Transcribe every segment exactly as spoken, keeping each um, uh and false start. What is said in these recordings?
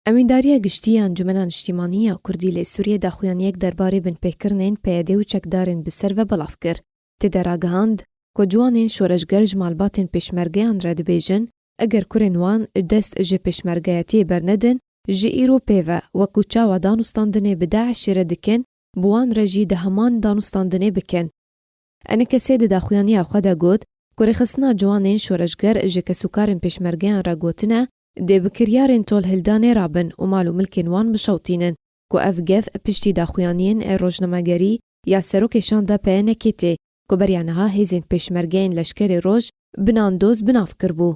Emîndariya Giştî ya Encûmena Niştîmanî ya Kurdî li Sûriyê daxuyaniyek derbarê binpêkirinên P Y D û çekdarên bi ser ve belav kir. Tê de ragihand ku ciwanên şoreşger ji malbatên pêşmergeyan re dibêjin, eger kurên wan dest ji pêşmergeyetiyê bernedin, ji îro pê ve wekû çawa danûstandinê bi DAIŞê re dikin, bi wan re jî di heman danûstandinê bikin. Enekesê di daxuyaniya xwe de got ku rêxistina ciwanên şoreşger ji kesûkarên pêşmergeyan re gotine, dê bi kiryarên tolhildanê rabin û mal û milkên wan bişewtînin, ku ev gef piştî daxuyaniyên rojnamegerî ya serokê şanda P Y N K'ê tê, ku beriya niha hêzên pêşmergeyên Leşkerê Roj bi nandoz bi nav kiribû.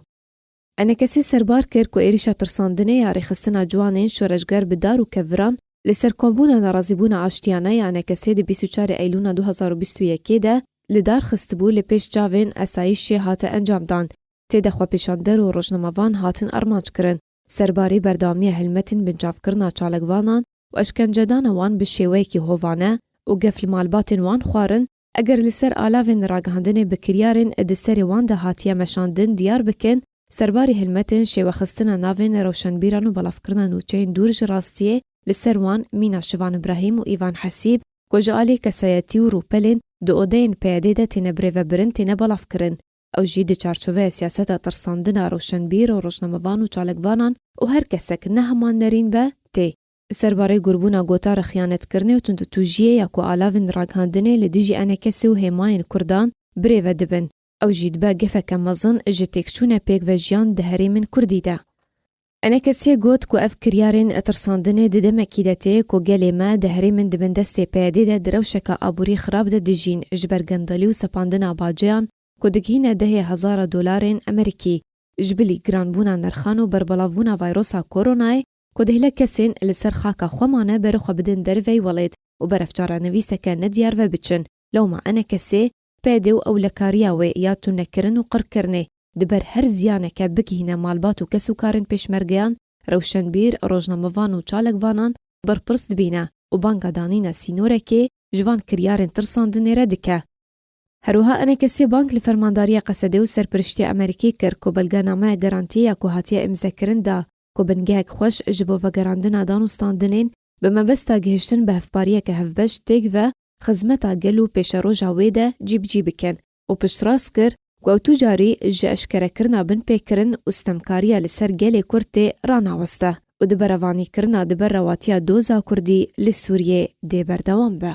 Enekesê serbar kir ku êrîşa tirsandinê ya rêxistina ciwanên şoreşger bi dar û keviran li ser kombûna nerazîbûna aştiyane ya Enekesê di bîst û çarê Eylûna du hezar û bîst û yekê de li dar xistibû, li pêş çavên esayîşê hate encamdan. Tê de xwepêşander û rojnamevan hatin armanc kirin. Serbarê berdewamiya hilmetên binçavkirina çalakvanan û eşkencedana wan bi şêweyekî hovane û gef li malbatên wan xwarin, eger li ser alavên ragihandinê bi kiryarên di serê wan de hatiye meşandin diyar bikin, serbarê hilmetên şêwexistina navên rewşenbîran û belavkirina nûçeyên dûr ji rastiyê li ser wan mîna Şivan Îbrahîm û Îvan Hesîb, ku ji alî kesayetî û rûpelên di odeyên P Y D'ê de têne birêvebirin, têne belavkirin. Ew jî di çarçoveya siyaseta tirsandina rewşenbîr û rojnamevan û çalakvanan û her kesek ne heman nerîn be, tê. Serbarê gurbûna gotara xiyanetkirinê û tundûtûjiyê ya ku alavên ragihandinê li dijî Enekesê û hêmayên Kurdan birêve dibin. Ew jî dibe gefeke mezin ji têkçûne pêkvejiyan di herêmên Kurdî de. Enekesê got ku ev kiryarên tirsandinê di demekî de tê ku gelê me di herêmên di bin destê P Y D'ê de di rewşeke aborî xirab de dijîn, ji ber gendelî û sepandina baceyan ku digihîne dehê hezara dolarên Amerîkî, ji bilî giranbûna nirxan û berbelavbûna vayrosa koronayê ku dihle kesên li ser xaka xwe mane berê xwe bidin derveyî welêt û berevçarenivîseke nediyar ve biçin. Lewma Enekesê, P Y D û ewlekariya wê ya tunekirin û qirkirinê di ber her ziyaneke bigihîne malbat û kesûkarên pêşmergeyan, rewşenbîr, rojnamevan û çalakvanan berpirs dibîne û banga danîna sînorekê ji van kiryarên tirsandinê re dike. Her wiha Enekesê bang li Fermandariya Qesedê û Serpiriştiya Amerîkî kir ku belgenameya garantiyê ya ku hatiye îmzekirin da ku bingehek xweş ji bo vegerandina danûstandinên bi mebesta gihiştin bi hevpariyeke hevbeş têk ve xizmeta gel û pêşeroja wê de cîbicî bikin û piştrast kir ku ew tu carî ji eşkerekirina binpêkirin û stemkariya li ser gelê Kurd tê ranaweste û di berevanîkirina di ber rewatiya doza Kurdî li Sûriyê dê berdewam be.